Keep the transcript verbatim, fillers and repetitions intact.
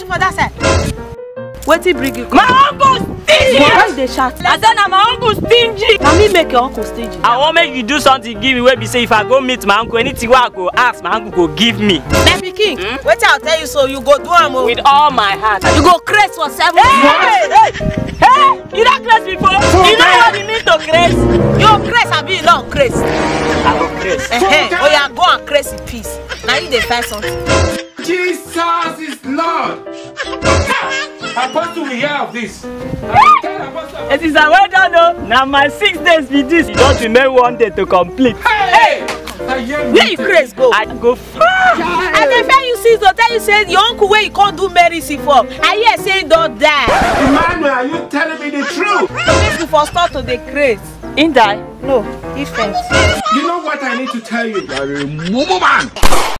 for that side. Wetin bring you? My uncle stingy. Why you dey shout? I said na my uncle stingy. Na me make your uncle stingy. I wan make you do something give me wey be say if I go meet my uncle, anything wey I go ask, my uncle go give me. My pikin, wetin I tell you so, you go do am o. With all my heart. You go craze for seven years. Hey! Hey! You don craze before? You know what it mean to craze? You craze abi you no craze? I go craze. Oya, go and craze in peace. Na you dey find something. Jesus is Lord. Apostle will hear of this. I will tell Apostle. It is a well done o. Na my six days be this. You don remain one day to complete. Hey! Where you craze go? I go far. I dey find you since to tell you say your uncle wey you come do mercy for, I hear say he don die. Emmanuel, are you telling me the truth? Make you for start to dey craze. He die? No, he faint. You know what I need to tell you? You are a mumu man.